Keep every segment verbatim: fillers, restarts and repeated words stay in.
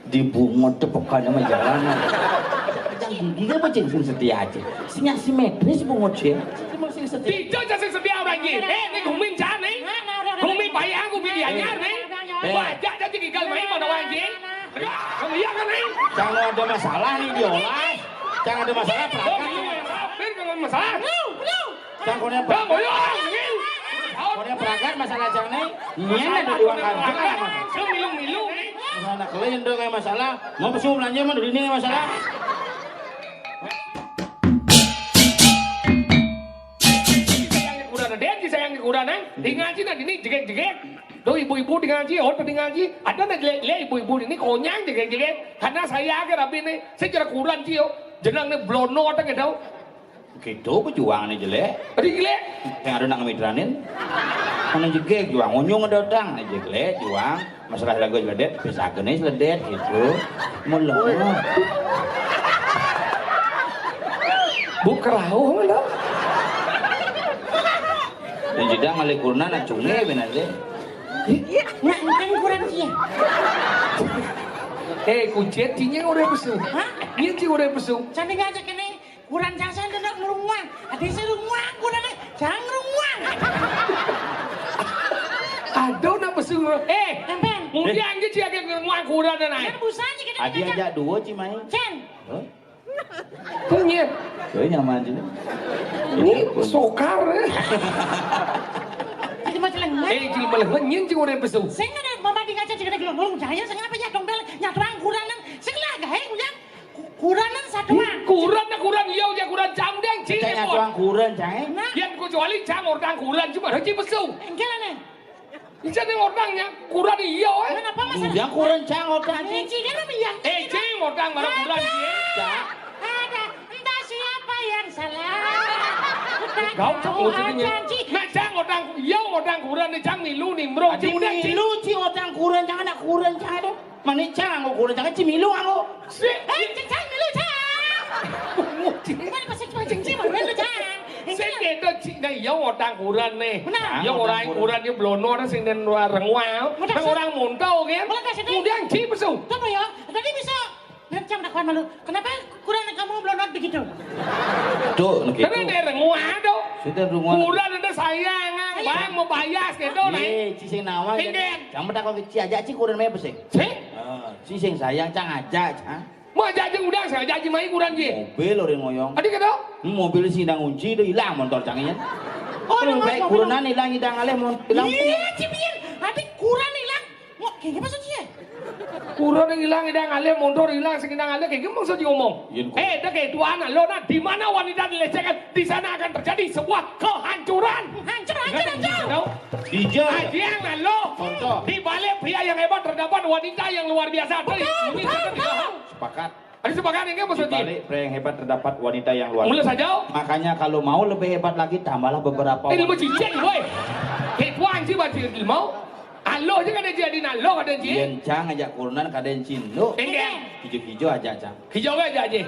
Dibungut tepekan sama jalan. Yang gigi kan bocil sing setia aja. Sing asimetris bungut sih. Cuma sing setia. Tidak, sing setia orang gini. Eh, ini gumin cah nih. Gumin bayang, gumin dianyar nih. Eh. Wajah jadi gagal main pada orang gini. Kamu iya kan nih? Kalau ada masalah nih diolah. Jangan ada masalah. Kalau masalah. Cang koné. Bang, boyo, angin. Koné pragat masalah cang né. Nyén ada di Wangkarjo kan, Mas? Sing milu-milu né. Masalah kalian dong kayak masalah. Mau pesu belanja mah di ini masalah. Sayang di kuda, Dén, sayang di kuda, Nang. Di ngaji, nah, ini jegek-jegek. Tuh ibu-ibu di ngaji, oh, di ngaji. Ada, nah, lihat, lihat ibu-ibu ini konyang jegek-jegek. Karena saya akhir rapi nih, saya kira kuran, Ci, yo. Jenang nih blono, ada nggak tahu. Gitu, pejuang nih jelek. Tadi jelek. Yang ada nak ngemitranin. Mana jegek juang, unyung ada utang. Nih jelek juang. Masalah lagu jeledet, bisa gini jeledet gitu. Mau lemah. Bu kerau mana? Dan jeda ngalih kurna nak cunge benar deh. Nggak, nggak kurang dia. Eh, kucet, cinya udah pesu. Hah? Iya, ci udah pesu. Cantik aja kene. Kuran jasa ndak ngrunguang. Ada sing ngrunguang, kuran jang ngrunguang. Aduh, nak pesu. Eh, Tempen. Kemudian aja ci agak ngrunguang kuran dan ae. Kan busa aja kita. Adi aja dua, Ci, main. Cen. Hah? Punya. Yo nyaman sih. Ini sokar. Jadi masalah. Eh, jadi malah nyen ci udah pesu. Sing ada mama di ngaca jadi gelondong, jaya sing apa ya dong bel, nyatuang kuranan. Sing lah gahe kuyang. Ku-, kuranan satuan. Kuran na kuran iya, ya kuran cang deng, ci. Cang repot. Nyatuang kuran, cang, eh? Nah. Yang kecuali cang orang kuran cuma haji pesu. Enggak aneh. Ica ning orang nya kuran iya, eh. Kenapa masalah? Yang kuran cang orang, ci. Eh, ci kan apa ya? Eh, ci orang mana kuran, ci. Ada. Ada. Entah siapa yang salah. Entah kau cang, kau, ci. Nah, cang orang iya, orang kuran nih cang milu nimbrung. Adi ci udah, ci. Milu, ci orang kuran, cang anak kuran, cang aduh. Mani cang aku kudu cang cimilu aku. Si. Eh, cang milu cang. Bukan pas cang cang cang milu cang. Sing kedo cina iya orang kuran nih. Benar. Iya orang kuran dia blono orang sing den luar renguang. Benar, nang sih. Orang montau kan. Benar, sih. Kemudian ci pesu. Coba ya. Tadi bisa. Dan cang takon malu. Kenapa kuran kamu blonot begitu? Tuh, gitu. Karena dia renguang tuh. Sudah renguang. Kuran ada sayang, ah. Sayang. Bang mau bayas gitu nih. Iya, ci sing nawang. Tinggi. Cang takon ke ci aja ci kuran mah pesing. Sing? Ah, ci sing sayang cang aja, cang. Mau aja aja udah saya aja aja main kuran ji. Mobil orang ngoyong. Adi kata? Mobil sing ngunci itu hilang motor cangnya. Oh, baik kuran hilang hilang alih mon-, hilang. Iya, ci pian. Adi kuran hilang. Mau kayaknya maksudnya? Kuran yang hilang, hilang alih, motor hilang, sing hilang alih, kayak gimana maksudnya ngomong? Yen ku- Eh, dah kayak tuan lo, nah, di mana wanita dilecehkan, di sana akan terjadi sebuah kehancuran. Hancur, hancur, hancur. Tahu? Dijel. Aja yang lo. Contoh. Di balik pria yang hebat terdapat wanita yang luar biasa. Tuh, betul, ini betul, betul. Sepakat. Ada sepakat ini apa? Di balik pria yang hebat terdapat wanita yang luar biasa. Mulai saja. Makanya kalau mau lebih hebat lagi, tambahlah beberapa. Eh, ilmu cicing, boy. Kayak tuan sih baca ilmu. Aloh aja kada jadi naloh kada ji. Yen cang aja kurunan kada encin lo. Enggak. Hijau-hijau aja cang. Hijau aja aja.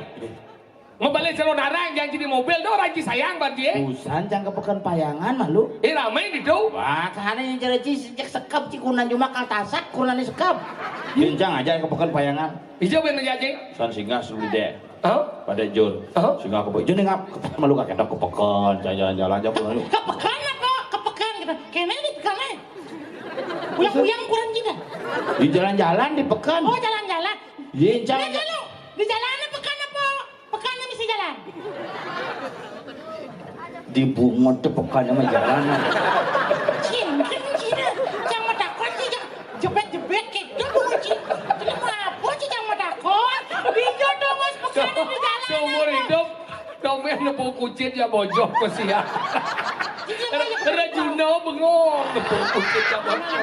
Mau balik salon arang jangan jadi mobil tuh orang ji sayang banget ji. Busan cang ke Pekan Payangan malu. Eh ramai di tuh. Wah, kahana yang cara ci sejak sekap ci kurunan cuma kaltasak kurunan sekap. Yen cang aja ke Pekan Payangan. Hijau bener aja ji. San singgah seru deh. Hah? Pada Jun. Hah? Singgah ke Jun ngap malu kakek ke Pekan jalan-jalan aja pulang yuk. Ke Pekan apa? Ke Pekan gitu. Kene di Pekan eh. Uyang-uyang kurang gini. Di jalan-jalan di Pekan. Oh, jalan-jalan. Iya, jalan. Di jalan apa? Pekan apa bisa jalan? Dibungut tepekan sama jalan. Cing, cing, cing. Jangan matakon sih, jangan jebet-jebet gitu, bungut cing. Kenapa apa sih jangan matakon? Iya dong, Mas, pekan di jalan. Seumur hidup, domen nepu kucit ya bojok ke sia. Rejuna bengong, nepu kucit ya bojok.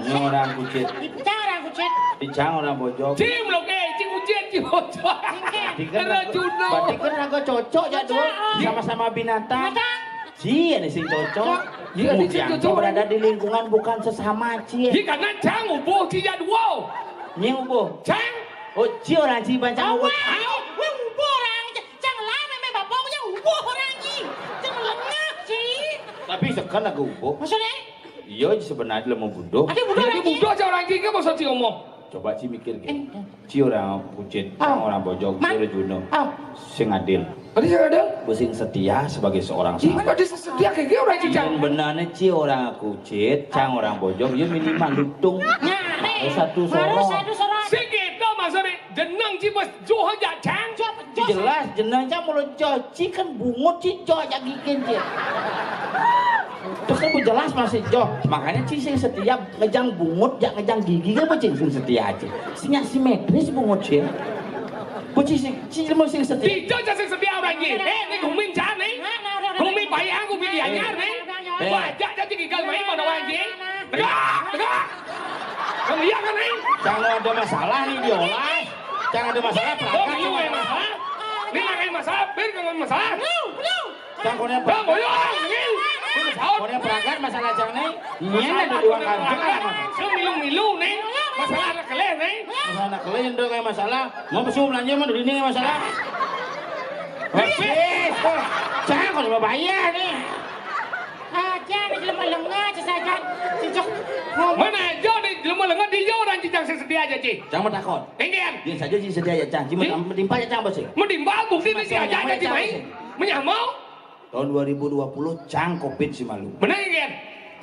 Ini orang kucit. Icang orang kucit. Icang orang bojok. Cing, lo ke, cing kucit, cing bojok. Rejuna. Berarti kan raga cocok ya, dua. Sama-sama binatang. Ci, ada sing cocok. Iya, ada sing cocok. Berada di lingkungan bukan sesama, ci. Iya, karena cang ubuh, ci ya dua. Nying ubuh. Cang. Oh, ci orang ci bancang ubuh. Wah, wah, ubuh orang. Cang lah, memang bapak punya ubuh orang ci. Cang lengah, ci. Tapi sekarang aku ubuh. Maksudnya? Iya, sebenarnya lemu buduh. Ada buduh lagi. Buduh aja orang kiki, masa ci ngomong? Coba ci mikir, Ki. Eh, eh. Ci orang kucit, Ah. orang bojog, ci Ah. orang juno. Ah. Sing adil. Tadi sing adil? Sing setia sebagai seorang sahabat. Gimana dia setia kayak gini orang cicang? Yang benarnya ci orang kucit, cang orang bojog, ya minimal lutung. Nah, nih. Harus satu Harus sorot. Satu sorot. Sing gitu maksudnya, jeneng ci bos joh aja cang. Joh, joh. Jelas, jeneng cang mulut joh. Ci kan bungut, ci joh aja gikin, ci. Terus kan jelas masih joh. Makanya ci sing setia ngejang bungut, jak ngejang gigi, kan bocing sing setia aja. Sinya simetris bungut, ci. Bocing sing, ci mau sing setia. Di joh aja sing setia orang gini. Eh, ini gumin cang nih. Gumin payah, gumin dianyar nih. Eh. Wajah aja gigal main mana orang gini. Tegak, tegak. Kamu iya kan nih? Kalau ada masalah nih diolah. Jangan ada masalah, Bang, perangkat ini sama. Main masalah. Ini main masalah, bir dengan masalah. Cang, koné Bang, boyo, ngil. Koné perangkat masalah cang né. Nyén ada dua kali. Sing milu-milu né. Masalah anak kelih né. Masalah anak kelih ndok kayak masalah. Mau pesu belanja mah dulu né masalah. Wes, wes, tuh. Cang, kok cuma bayar né. Aja né jelema lenga, cesajan. Cicok. Mana aja né jelema lenga, dia orang cicang sing setia aja, Ci. Cang mau takon. Engken. Dia saja sing setia aja, Cang. Cuma Ci? Menimpa aja, Cang, bos. Menimpa, bukti né Masih aja aja, nyamai, Ci, Cang, main. Bos. Menyamau. Tahun dua ribu dua puluh cang covid si malu. Bener, Gen?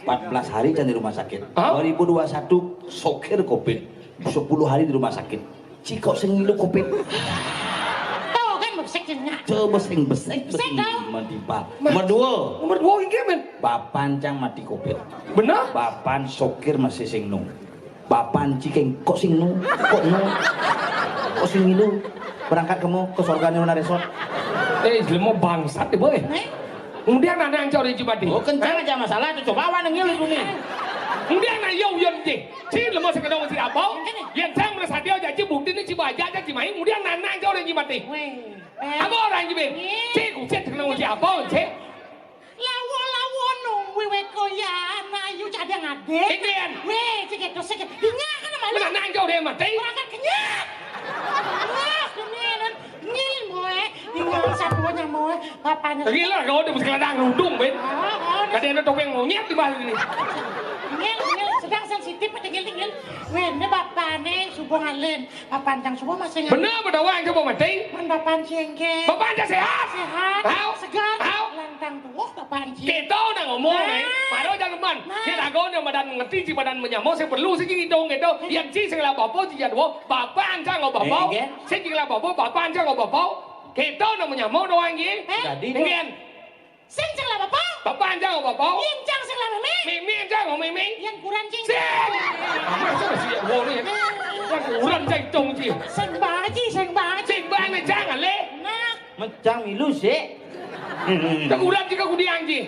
Empat belas hari cang di rumah sakit. Hah? Dua ribu dua satu sokir covid. Sepuluh hari di rumah sakit. Ci kok sing ngilu covid. Tuh kan, besek jenengnya. Coba sing besek, Besek, besek dong. Mentipa. Mas. Nomor dua. Nomor dua ini, men. Bapan cang mati covid. Bener? Bapan sokir masih sing nung. Bapan ci keng, kok sing nu? Kok nu? Kok sing ngilu? Berangkat kamu ke surga Nirwana Resort. Eh, jelema bangsat deh, boy. Eh? Kemudian nana yang cori cuma di. Oh, kencang aja masalah tuh. Coba awan ngil itu nih. Kemudian na yo yon je. Ci lemo sekedong si apa? Yang saya merasa dia aja ci bukti ini ci baja aja ci main. Kemudian nana yang cori cuma di. Weh. Apa orang ci bin? Weh. Ci kucet kenal si apa, ci? Lawo-lawo nunggu wé koyan ayu cadang adé. Iki, Yan. Wé, cek itu, cek itu. Dingin kan malu. Mana nangkau dia mati? Orang kan kenyang. Wah, demi nan ngil moe. Dingin satunya moe. Bapaknya. Lagi lah kau udah bersekeladang rudung, Ben. Oh, oh, Kadang ada topeng monyet di balik ini. Ngil, ngil, sedang sensitif, ngil, ngil. Wé, ini bapaknya subuh ngalin. Bapancang semua masih ngerti. Bener, bedawang coba mati. Mun bapancing ke. Bapancang sehat. Sehat. Hau. Segar. Hau. Lantang tuh bapancing. Kita udah ngomong, Nah. eh. Baru jangan man. Nah. Kita kau udah madan ngerti, si madan menyamau, saya perlu sih gitu, gitu. Yang ci sing lah bapak, ci jadwo, bapancang kau bapak. Eh, iya. Sing lah bapak, bapancang kau bapak. Kita udah menyamau doang, gitu. Eh? Jadi, Dengan Sing cang lah bapak. Bapak anjang, bapak. Yen cang sing lah mémé. Mémé anjang, oh, mémé. Yen kuran cing. Sing. Masa masih ya, wong ini. Yang kuran cang dong, Ci. Sing baji, sing baji. Sing baji, cang, alé. Nah. Mencang milu, sik. Yang kuran juga kudiang, Ci.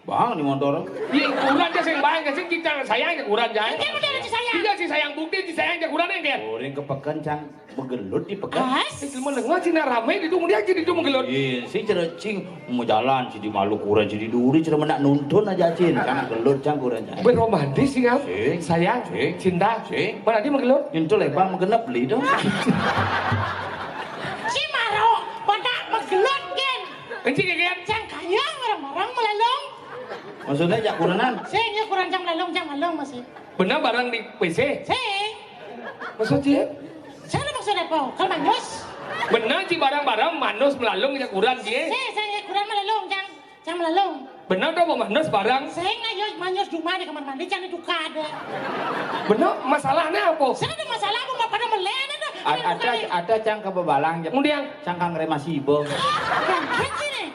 Bang, di motor. Iya, kuran aja sing baé, sing kita sayang aja kuran aja. Ini udah ada sayang. Iya, sih sayang bukti, sih sayang aja kuran, ya, Ger? Goreng ke peken, cang. Begelut di pekan. As. Itu mah lengo cina ramé di tunggu dia aja di tunggu gelut. Iya, si cerecing mau jalan, si di malu kuran, si di duri, cina menak nuntun aja cin. Karena gelut cang kuran cang. Berromantis sih, Ngam. Sing. Sayang, Sing. Cinta. Sing. Mana dia menggelut? Nyentuh lebar menggenep beli dong. Si Maro, mana menggelut, Gen? Encik, Gen? Cang kayang orang-orang melalung. Maksudnya, jak kurenan? Sing, ya kuran cang melalung, cang melalung masih. Bener barang di W C? Sing. Maksud Ci? Saya maksud apa? Kalau manus? Bener, Ci, barang-barang manus melalung, ya kuran, Ci. Sing, sing, ya kuran melalung, cang, cang melalung. Bener dong, manus barang? Sing, ayo manus di rumah di kamar mandi, cang di duka ada. Bener, masalahnya apa? Saya ada masalah apa? Pada melen ada. A-, ada, ada cang ke bebalang, ya. Kemudian? Cang kang remasi ibu. Kan sini.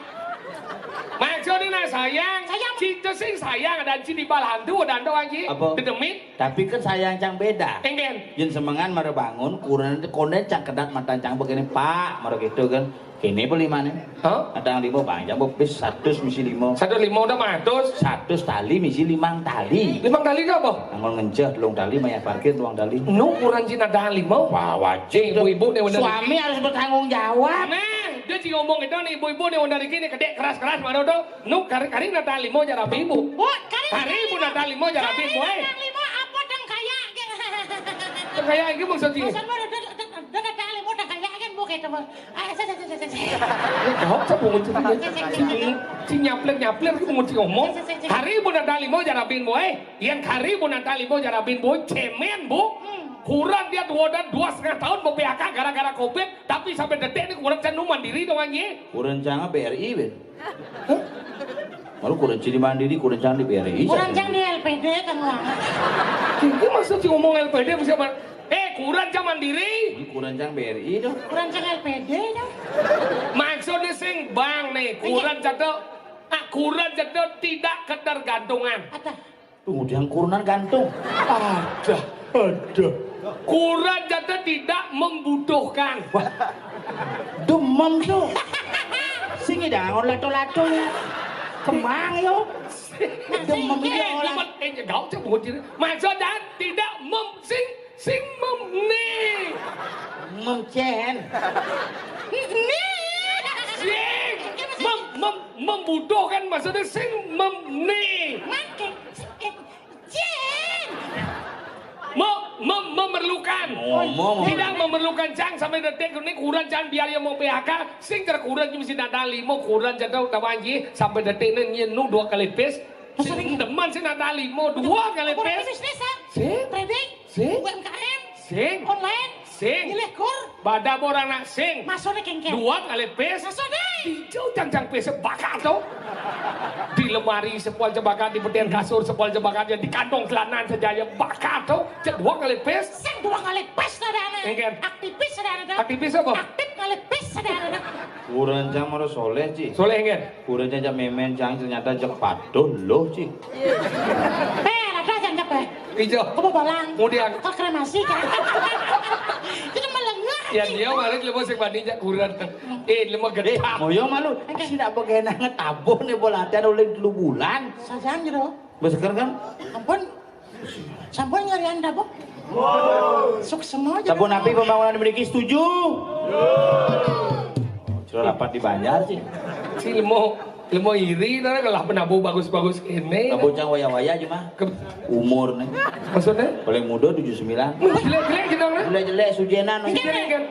Maksudnya nah sayang, Sayang. Cinta sing sayang, ada Ci di balantu, ada ando lagi. Apa? Dedemit. Tapi kan sayang cang beda. Enggen. Yen semengan mara bangun, kurang konden cang kedak mata cang begini, Pak, mara gitu kan. Kene apa limane? Hah? Ada yang lima bang, cang bis seratus misi lima. Seratus lima udah matus. Seratus tali misi limang tali. Limang tali itu apa? Anggon ngenceh, telung tali, mayar parkir, telung tali. Nu kurang Cina dah lima. Wah, wajib. Ibu-ibu nih bener. Suami harus bertanggung jawab. Nah, dia sih ngomong itu nih, ibu-ibu nih, dari kini kedek keras-keras, mana tuh? Nu kari-kari nata limo jara bibu. Bu, kari Kari bu nata limo jara bibu, eh. Nata limo apa dang kaya? Dang kaya iki maksud iki. Maksud mana? Dang, dang, dang nata limo dang kaya kan, Bu, gitu. Ah, saya, saya, saya, saya, saya. Ya, jawab, siapa mau cerita? Saya, saya, saya, saya. Sing, sing nyaplir-nyaplir, aku mau ngomong. Saya, saya, saya, saya. Hari bulan tali mau jarabin, boy. Yang hari bulan tali mau jarabin, boy. Cemen, Bu. Hmm. Kurang dia dua dan dua setengah tahun mau P H K gara-gara covid. Tapi sampai detik ini kurang cang mandiri dong, anjing. Kurang cang B R I, Ben. Hah? Malu kurang cili mandiri, kurang cang di B R I. Kurang cang di L P D, kan, Wang? Itu maksud si ngomong L P D, siapa? Eh, kurang cang mandiri. Hmm, kurang cang B R I dong. Kurang cang L P D dong. Maksudnya sing bang nih, kurang jatuh, ah, kurang jatuh tidak ketergantungan. Ada. Tunggu, dia kurunan gantung. Ada, ada. Kurang jatuh tidak membutuhkan. Wah, demam tuh. Sini dah, orang lato-lato ya. Kemang yo. Demam dia orang. Eh, enggak usah buat diri. Maksud dan tidak mem sing sing mem nih. Memcen. Nih. Sing mem, mem, membutuhkan, maksudnya sing mem nih. Makin. Jin. Mem, mem, memerlukan. Oh, mem. Tidak memerlukan cang sampai detik ini kurang cang biar yang mau P H K sing terkurang mesti nadali mau kurang jatuh tawanji sampai detik ini nyenu dua kali pes. Sing demen sih nadali mau dua kali pes. Bisnis, ah. Sing. Trading. Sing. U M K M. Sing. Online. Sing. Nyilih kur. Bada orang nak sing. Masuknya kengkeng. Dua kali pes. Masuk deh. Hijau jang-jang pes bakal tuh. Di lemari sepol jebakan, di petian kasur sepol jebakan, di kantong celana saja ya bakal tuh. Cek dua kali pes. Sing dua kali pes ada anak. Kengkeng. Aktivis ada anak. Aktivis apa? Aktif kali pes ada anak. Kurang cang harus soleh, Ci. Soleh, kengkeng. Kurang cang memen cang ternyata jek patuh loh, Ci. Eh, ada aja nyep, eh. Ijo. Kamu balang. Kemudian. Kok kremasi kan? Itu melengah. Ya, dia balik lemo sing bani jak kurang. Eh, lemo gede. Moyo malu. Sida begenang tabuh nih bola latihan oleh telu bulan. Sajam gitu. Beseger kan? Ampun. Sampun ngarian tabuh. Sukses semua. Tabuh napi pembangunan memiliki setuju. Sudah rapat di Banjar sih. Si lemo, lemo iri, nah, lah penabuh bagus-bagus ini. Nah, bocah waya-waya aja mah. Ke- Umur nih. Maksudnya? Paling muda tujuh sembilan. Jelek-jelek gitu, nah. Jelek-jelek, sujenan. Jelek kan?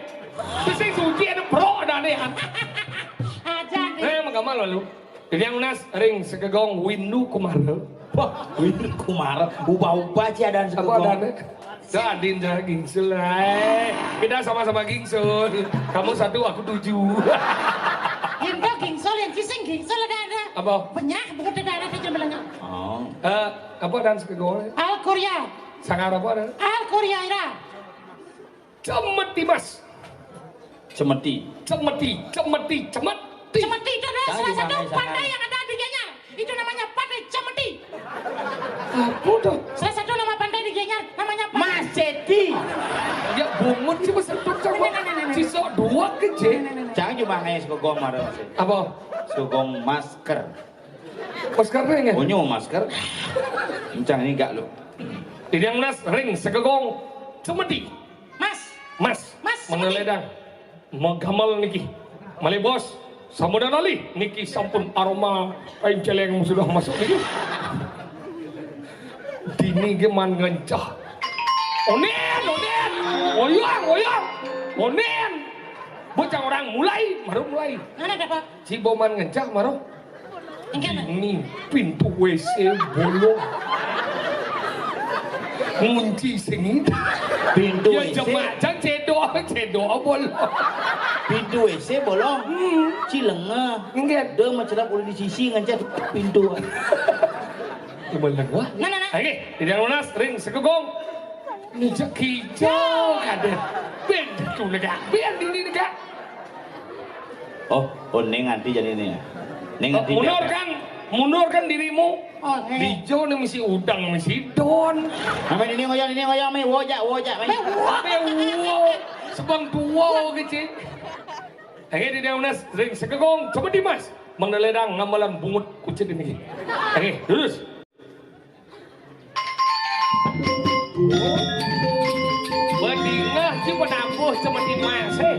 Bisa suji ada pro ada aneh. Aja nih. Eh, menggamal lalu. Jadi yang lunas ring segegong Windu Kumara. Wah, Windu Kumara. Ubah-ubah sih ada segegong. Apa ada aneh? Dadin dah gingsul, hai. Kita sama-sama gingsul. Kamu satu, aku tujuh. Yang kau gingsul, yang cising gingsul ada ada. Apa? Banyak bukan ada ada saja belanya. Oh. Eh, apa dan segegong? Al Korea. Sangar apa ada? Al Korea ira. Cemeti mas. Cemeti. Cemeti, cemeti, cemeti. Cemeti itu adalah salah satu pantai yang ada di Gianyar. Itu namanya Pantai Cemeti. Apa tuh? Salah satu nama pantai di Gianyar namanya Pantai Mas Ceti. Ya bungut sih mas itu coba. Sisa dua kece. Jangan cuma hanya segogong marah. Apa? Segogong masker. Masker apa ya? Onyo masker. Encang ini gak lo. Ini yang nas ring segogong. Cemeti. Mas. Mas. Mas, mengeledang. Mau gamal niki. Malih bos. Samudra lali niki sampun aroma kain celeng sudah masuk niki. Dini ge man ngencah. Onen, onen. Oyang, oyang. Onen. Bocah orang mulai, baru mulai. Mana ada, Pak? Si Boman ngencah maro. Ini pintu W C bolong. Ngunci sengit. Pintu ya, W C. Jemajan cedo, cedo bolong. Pintu W C bolong. Hmm. Cilengah. Enggak. Dia mencelap udah di sisi ngencet pintu. Bolong wah. Nah, nah, nah. Oke, tidak lunas ring segegong. Nijak hijau kadeh. Ben tuh negak. Ben dulu negak. Oh, oh, ning nganti jadi ning. Ning nganti. Mundur kan, mundur kan dirimu. Oh, ning. Dijo nih misi udang misi don. Ame ini ngoyong ini ngoyong me woja woja me. Me wo. Sebang tua gitu. Oke, di Daunas ring segegong coba Dimas. Mengeledang ngamalan bungut kucit ini. Oke, lurus. Bedingah ci penabuh cemeti mas, eh.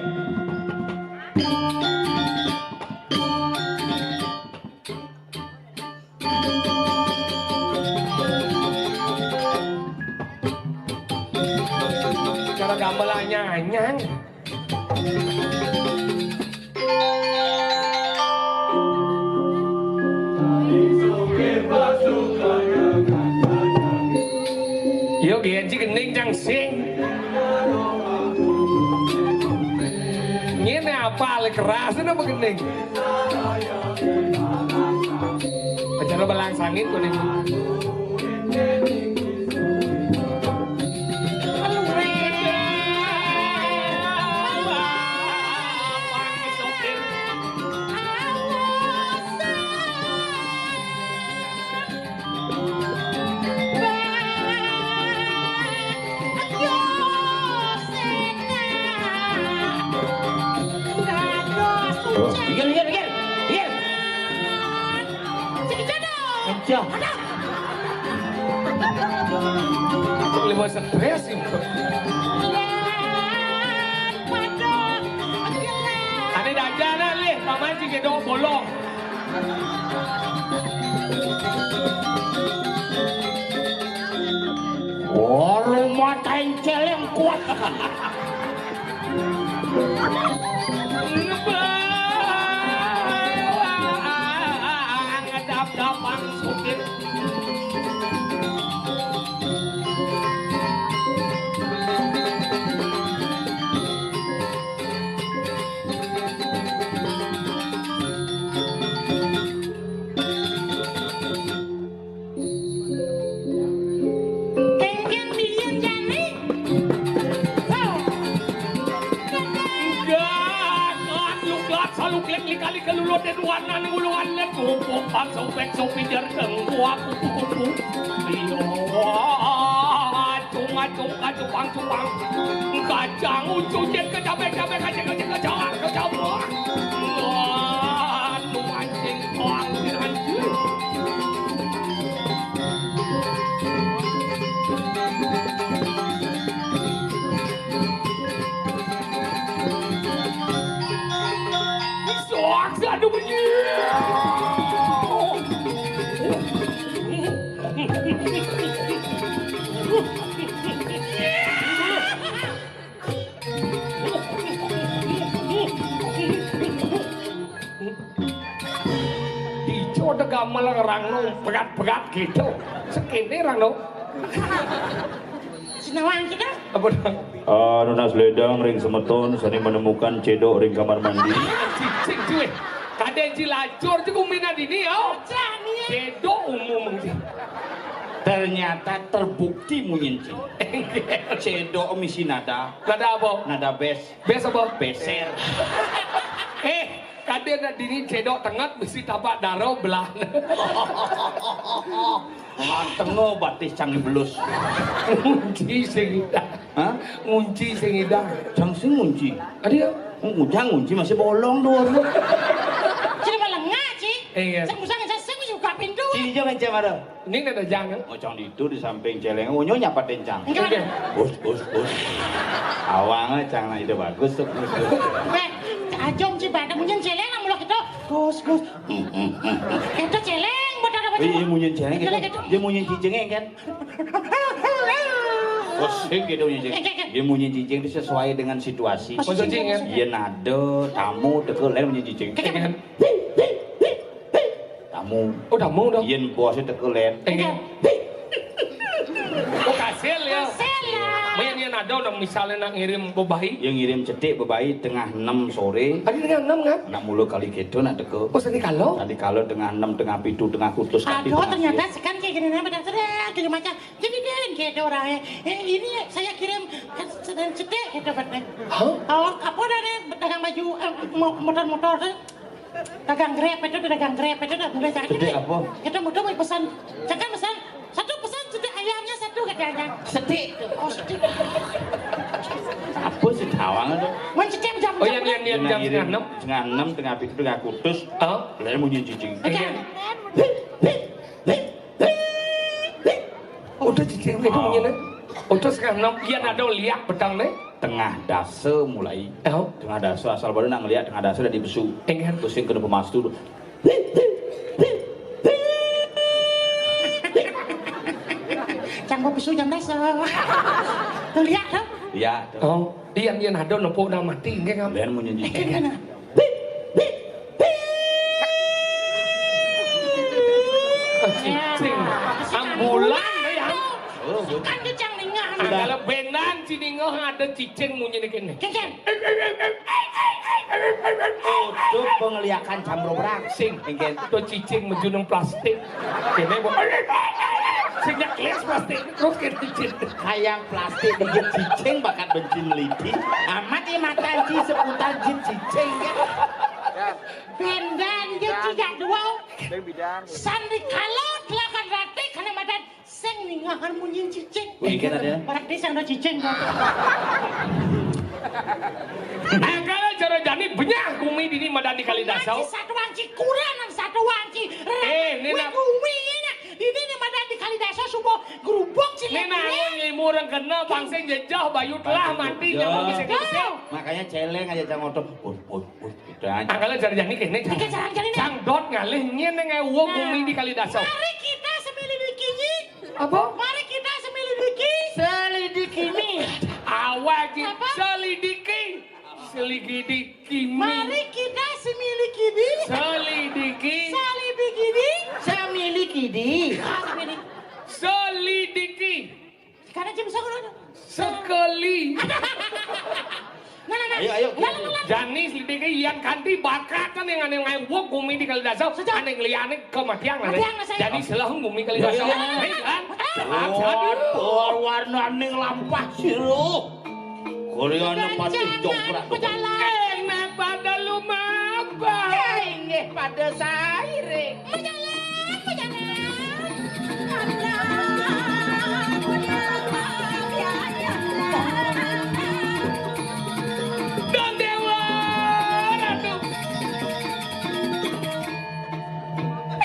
Cara gamelannya anyang. Yo, genji gening cang sing. Ngene apa le keras apa gening? Acara belangsangin kuning. Minggir, minggir, minggir. Minggir. Aja. Lima stres itu. Ane daja na lih, paman sing kedo bolong. Oh, rumah tain celeng kuat. Ngedap-dapang supir. Kengkeng biyen jane. Hau. Gas, gas, luk, gas, saluk, lek, lika, lika, lulute, duanan, nguluan, lek, kumpuk, pas, sopek, sopi, jer, dengkuak, kupu, kupu. Iyo, acung, acung, acupang, cupang. Kacang, ucu, jet, kecabe, cabe, kacang, kacang, kacang, kacang. Wah, nu anjing, wah, anjing. Sok, aduh, bunyi. Dico de gamel rangno berat-berat gitu. Sekene rangno. Sinawang kita. Apa dong? Ah, nunas ledang ring semeton sane menemukan cedok ring kamar mandi. Cicing cuy. Kade ji lacur ji kumina dini yo. Cedok umum ji. Ternyata terbukti munyin ci. Cedok misi nada. Nada apa? Nada bes. Bes apa? Beser. Eh, kade na dini cedok tenget misi tapak daro belah. Anteng batis cang belus. Ngunci sing idah. Hah? Ngunci sing idah. Cang sing ngunci. Adi ya? Ngujang ngunci masih bolong tuh. Sing malengah, Ci. Iya. Sing usah ngecas, sing buka pintu. Sini aja mencem ada. Ini ada jangan. Oh, cang di itu di samping celeng. Oh, nyonya apa dencang? Enggak. Bus, bus, bus. Awang cang na itu bagus tuh, bus, bus. Weh, ajom ci pada munyin celeng lah mulak itu. Gus, gus. Itu celeng, betul apa? Iya, munyin celeng. Dia munyin cicing kan? Pusing gitu munyin cicing. Dia munyin cicing itu sesuai dengan situasi. Iya, nada tamu teke lain munyin cicing. Tamu. Oh, tamu dong. Yen bos teke lain. Oh, kasil ya. Kasil ya. Main yen ada orang misalnya nak ngirim bebayi. Yang ngirim cetik bebayi tengah enam sore. Tadi tengah enam kan? Nak mulu kali gitu nak teke. Oh, sandi kalau? Sandi kalau tengah enam, tengah pitu, tengah kutus. Aduh, ternyata sekarang kayak gini, apa dah, sudah, gini macam. Jadi dia yang kayak orang, eh, ini saya kirim, eh, cetik gitu, Pak. Hah? Oh, apa dah nih, dagang baju, eh, mo-, motor-motor tuh? Dagang Grab itu, dagang Grab itu, dah mulai sakit. Cetik apa? Kita mudah mau pesan, jangan pesan, satu pesan cetik ayamnya satu katanya. Cetik. Oh, cetik. Apa sih tawang itu? Mun cetik jam, oh, iya, jam iya, iya, jam setengah enam. Setengah enam, tengah pitu, tengah kutus. Oh. Lah munyin cicing. Iya. Udah cicing itu munyin. Udah setengah enam, iya nada liak petang nih. Tengah dasa mulai. Oh. Tengah dasa asal baru nak ngeliat tengah dasa udah dibesu. Ingat. Terus yang kena pemastu tuh. Canggo besu jam dasa. Tuh lihat tuh. Iya. Oh, iya, iya nada nepuk dah mati nggih kan? Lian munyin cicing. Cicing. Ambulan ya. Oh, bukan kecang Kalau benan sini ngeh ada cicing munyi nih kene. Cicing. Uduh, pengliakan jam dua belas. Sing, engken. Tuh cicing meju nang plastik. Kene, Bu. Sing nyak kelas plastik, terus ke cicing. Kayak plastik digigit cicing, bakat benci meliti. Amat ya mata Ci seputar jin cicing, ya. Bendan ya, Ci, jak dua. Sandikala telakan rati kana madan sing ningahan munyin cicing. Wih, kena dia. Berarti sing ada cicing, kok. Angkara cara jani benyah gumi dini madan di Kalidasa. Ci satuan, Ci, kurang satuan, Ci. Eh, ini wih, nak gumi ini. Ini nih madan di Kalidasa subuh gerubuk, Ci. Ini nak ngimu orang kena bangsa jejah bayu telah mati nyawa bisa. Makanya celeng aja cang otot. Pus, pus, pus, gitu aja. Angkara cara jani kene. Iki cara jani nih. Cang dot ngalih nyen nang ewo gumi di Kalidasa. Mari kita semilih dikini. Apa? Mari kita semilih diki. Selidiki mi. Awak ji. Apa? Selidiki. Selidiki mi. Mari kita semilih kini. Selidiki. Selidiki di. Semilih kini. Selidiki. Karena jam satu. Sekali. Nah, nah, nah. Ayo, ayo. Nah, nah, nah, nah. Jani selidiki yang kanti bakat kan yang aneh ngai wok gumi di Kalidasa. Sejak aneh ngeliane kematian lah. Matian lah saya. Jani selah gumi Kalidasa. Iya, iya. Hei, kan? Ah. Aduh. Aduh, warna ning lampah siro. Koreana pati jongkrak. Pejalan. Enak pada lumabah. Inggih pada sairing. Pejalan, pejalan. Dong Dewa Ratu.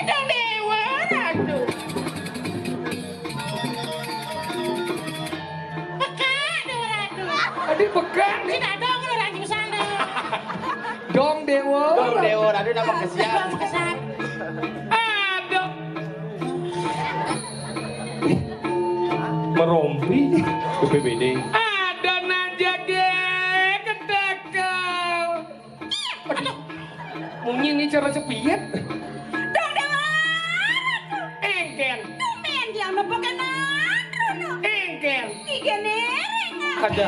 Dong Dewa Ratu. Pekak Dewa Ratu. Adi pekak nih. Tidak dong, lu ranjing sana. Dong Dewa. Dong Dewa Ratu nama kesian. Kesian. Aduh. Merompi ke B B D. Ada najage ketekel. Aduh. Munyi ini cara sepiet. Dong Dewa. Engken. Tumben dia mepokan aku, no. Engken. Tiga nereng, ah. Ada.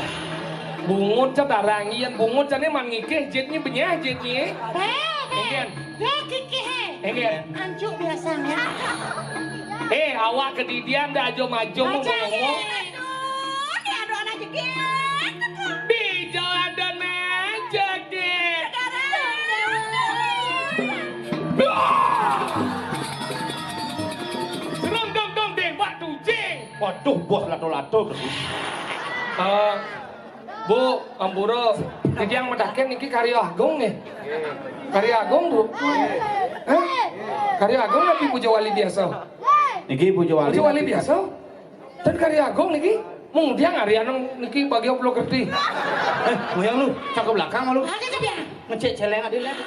Bungut catarangian, bungut cane mangikeh, jitnya benyah, jitnya. Eh, eh. Engken. Yo kikih, eh. Engken. Anjuk biasanya. Eh, awak kedidian dah ajo majo mau ngomong. Aduh, ini ada anak jegit. Bijo ada anak jegit. Sekarang. Serang dong dong deng bak tujing. Waduh, bos lato-lato. Eh, Bu, ampura, titiang medaken niki karya agung nggih. Karya agung, Bu. Hah? Karya agung tapi puja wali biasa? Niki puja wali. Puja wali biasa? Dan karya agung niki mung tiang arya nang niki bagi pulau kerti. Eh, ngoyang lu, cakep belakang lu. Ada ke dia? Ngecek celeng ade lihat.